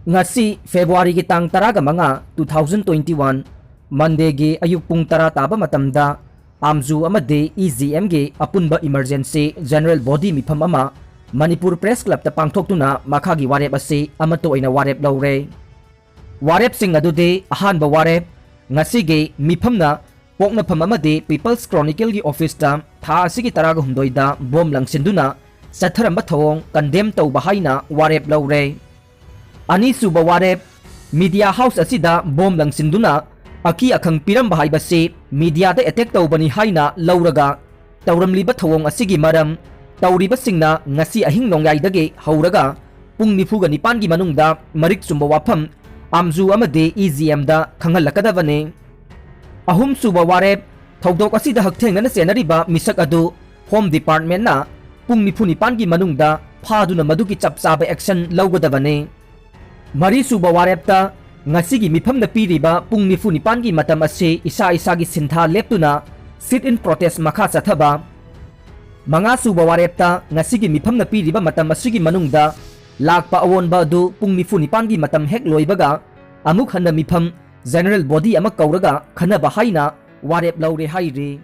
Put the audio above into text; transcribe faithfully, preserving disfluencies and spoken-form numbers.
ꯉꯁꯤ Februaryꯒꯤ ꯇꯥꯡ ꯇꯔꯥꯒ ꯃꯉꯥ, two thousand twenty one, Mondayꯒꯤ ꯑꯌꯨꯛ ꯄꯨꯡ ꯇꯔꯥ ꯇꯥꯕ ꯃꯇꯝꯗ ꯑꯥꯝꯖꯨ ꯑꯃꯗꯤ EGMꯒꯤ ꯑꯄꯨꯟꯕ Emergency General Body ꯃꯤꯐꯝ ꯑꯃ ꯃꯅꯤꯄꯨꯔ Press Clubꯇ ꯄꯥꯡꯊꯣꯛꯇꯨꯅ ꯃꯈꯥꯒꯤ ꯋꯥꯔꯦꯞ ꯑꯁꯤ ꯑꯃꯠꯇ ꯑꯣꯏꯅ ꯋꯥꯔꯦꯞ ꯂꯧꯔꯦ꯫ ꯋꯥꯔꯦꯞꯁꯤꯡ ꯑꯗꯨꯗꯤ: ꯑꯍꯥꯟꯕ ꯋꯥꯔꯦꯞ, ꯉꯁꯤꯒꯤ ꯃꯤꯐꯝꯅ ꯄꯣꯛꯅꯐꯝ ꯑꯃꯗꯤ People's Chronicleꯒꯤ officeꯇ ꯊꯥ ꯑꯁꯤꯒꯤ ꯇꯔꯥꯒ ꯍꯨꯝꯗꯣꯏꯗ ꯕꯣꯝ ꯂꯪꯁꯤꯟꯗꯨꯅ ꯆꯠꯊꯔꯝꯕ ꯊꯧꯑꯣꯡ condemn ꯇꯧꯕ ꯍꯥꯏꯅ ꯋꯥꯔꯦꯞ ꯂꯧꯔꯦ꯫ ꯑꯅꯤꯁꯨꯕ ꯋꯥꯔꯦꯞ, media house ꯑꯁꯤꯗ ꯕꯣꯝ ꯂꯪꯁꯤꯟꯗꯨꯅ ꯑꯀꯤ ꯑꯈꯪ ꯄꯤꯔꯝꯕ ꯍꯥꯏꯕꯁꯤ mediaꯗ attack ꯇꯧꯕꯅꯤ ꯍꯥꯏꯅ ꯂꯧꯔꯒ, ꯇꯧꯔꯝꯂꯤꯕ ꯊꯧꯑꯣꯡ ꯑꯁꯤꯒꯤ ꯃꯔꯝ, ꯇꯧꯔꯤꯕꯁꯤꯡꯅ ꯉꯁꯤ ꯑꯍꯤꯡ ꯅꯣꯡꯌꯥꯏꯗꯒꯤ ꯍꯧꯔꯒ ꯄꯨꯡ ꯅꯤꯐꯨꯒ ꯅꯤꯄꯥꯟꯒꯤ ꯃꯅꯨꯡꯗ ꯃꯔꯤꯛ ꯆꯨꯝꯕ ꯋꯥꯐꯝ ꯑꯥꯝꯖꯨ ꯑꯃꯗꯤ EGMꯗ ꯈꯪꯍꯜꯂꯛꯀꯗꯕꯅꯤ꯫ ꯑꯍꯨꯝꯁꯨꯕ ꯋꯥꯔꯦꯞ, ꯊꯧꯗꯣꯛ ꯑꯁꯤꯗ ꯍꯛꯊꯦꯡꯅꯅ ꯆꯦꯟꯅꯔꯤꯕ ꯃꯤꯁꯛ ꯑꯗꯨ Home Departmentꯅ ꯄꯨꯡ ꯅꯤꯐꯨ ꯅꯤꯄꯥꯟꯒꯤ ꯃꯅꯨꯡꯗ ꯐꯥꯗꯨꯅ ꯃꯗꯨꯒꯤ ꯆꯞ ꯆꯥꯕ action ꯂꯧꯒꯗꯕꯅꯤ꯫ ꯃꯔꯤꯁꯨꯕ ꯋꯥꯔꯦꯞꯇ, ꯉꯁꯤꯒꯤ ꯃꯤꯐꯝꯗ ꯄꯤꯔꯤꯕ ꯄꯨꯡ ꯅꯤꯐꯨ ꯅꯤꯄꯥꯟꯒꯤ ꯃꯇꯝ ꯑꯁꯤ ꯏꯁꯥ ꯏꯁꯥꯒꯤ ꯁꯤꯟꯊꯥ ꯂꯦꯞꯇꯨꯅ sit-in protest ꯃꯈꯥ ꯆꯠꯊꯕ꯫ ꯃꯉꯥꯁꯨꯕ ꯋꯥꯔꯦꯞꯇ, ꯉꯁꯤꯒꯤ ꯃꯤꯐꯝꯅ ꯄꯤꯔꯤꯕ ꯃꯇꯝ ꯑꯁꯤꯒꯤ ꯃꯅꯨꯡꯗ ꯂꯥꯛꯄ ꯑꯑꯣꯟꯕ ꯑꯗꯨ ꯄꯨꯡ ꯅꯤꯐꯨ ꯅꯤꯄꯥꯟꯒꯤ ꯃꯇꯝ ꯍꯦꯛ ꯂꯣꯏꯕꯒ ꯑꯃꯨꯛ ꯍꯟꯅ ꯃꯤꯐꯝ General Body ꯑꯃ ꯀꯧꯔꯒ ꯈꯟꯅꯕ ꯍꯥꯏꯅ ꯋꯥꯔꯦꯞ ꯂꯧꯔꯦ ꯍꯥꯏꯔꯤ꯫